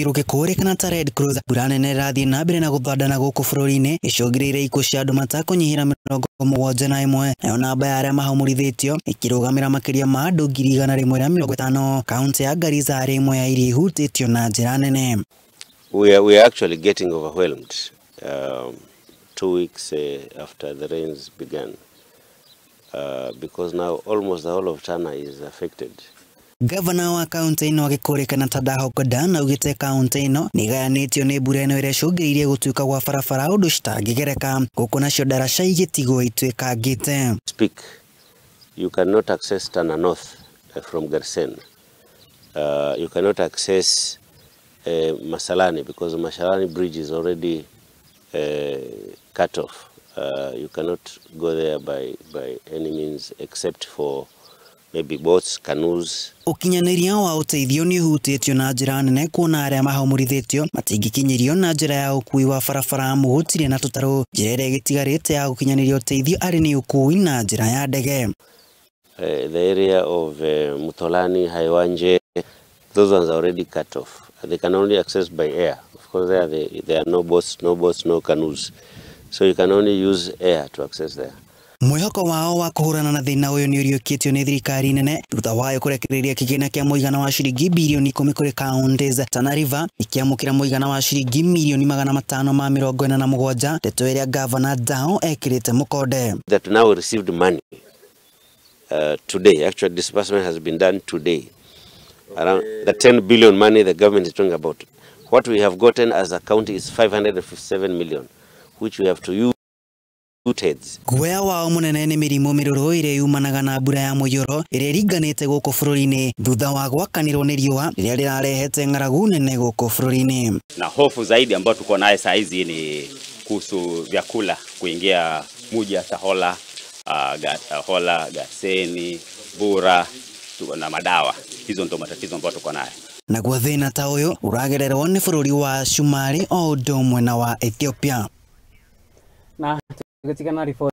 Rũgĩkũrĩkana ta Red Cross, mbura nene ĩrathiĩ na mbere na gũthandana gũkũ bũrũri-inĩ icũngĩrĩirie ikuũ cia andũ matakũnyihĩra 71, nayo namba ya arĩa mahũmũrithĩtio ĩkĩrũgamĩra makĩria ma andũ 150,000. Kaunti ya Garissa arĩ ĩmwe ya iria ihutĩtio na njĩra nene. We are actually getting overwhelmed 2 weeks after the rains began, because now almost the whole of Tana is affected. Gavana wa kaunti ĩno agĩkũrĩkana ta Dahok Dan augĩte kaunti ĩno nĩĩgayanĩtio nĩ mbura ĩno ĩrĩa ĩcũngĩrĩirie gũtuĩka gwa barabara ũndũ citangĩgereka, gũkũ nacio ndaraca igĩtigwo ituĩkangĩte. Speak, you cannot access Tana North from Garsen. You cannot access Masalani because Masalani bridge is already cut off. You cannot go there by any means except for maybe boats, canoes. Ũkinyanĩria wa ũteithio nĩ ũhutĩtio na njĩra nene kuona arĩa mahũmũrithĩtio matingĩkinyĩrio na njĩra ya ũkuui wa barabara amu gũtirĩ na tũtarũ. Njĩra ĩrĩa ĩgĩtigarĩte ya gũkinyanĩria ũteithio arĩ nĩ ũkuui na njĩra ya ndege. The area of Mutolani, Haiwanje, those ones are already cut off. They can only access by air. Of course, there are no boats, no canoes. So you can only use air to access there. Mwĩhoko wao wa kũhũrana na thĩna ũyũ nĩ ũriũkĩtio nĩ thirikari nene thutha wayo kũrekereria kĩgĩna kĩa mũigana wa ciringi birioni 10 kũrĩ counties. Tana River ikĩamũkĩra mũigana wa ciringi mirioni 547, ndeto ĩrĩa Gavana Dao ekĩrĩte mũkonde. That now received money today. Actually, disbursement has been done today. Around the 10 billion money the government is talking about. What we have gotten as a county is 557 million, which we have to use. Guoya wao mũnene nĩ mĩrimũ mĩrũrũ ĩrĩa yumanaga na mbura ya mũiyũro ĩrĩa ĩringanĩte gũkũ bũrũri-inĩ thutha wa gwakanĩrwo nĩ riũa rĩrĩa rĩrarehete ng'aragu nene gũkũ bũrũri-inĩ. Na hofu zaidi ambayo tuko naye saa hizi ni kuhusu vyakula kuingia muji ya Hola, Hola, Gaseni, Bura na madawa. Hizo ndo matatizo ambayo tuko naye. Naguo thĩna ta ũyũ ũragererwo nĩ bũrũri wa Cumarĩ o ũndũ ũmwe na wa Ethiopia. Na tukitigana riboti.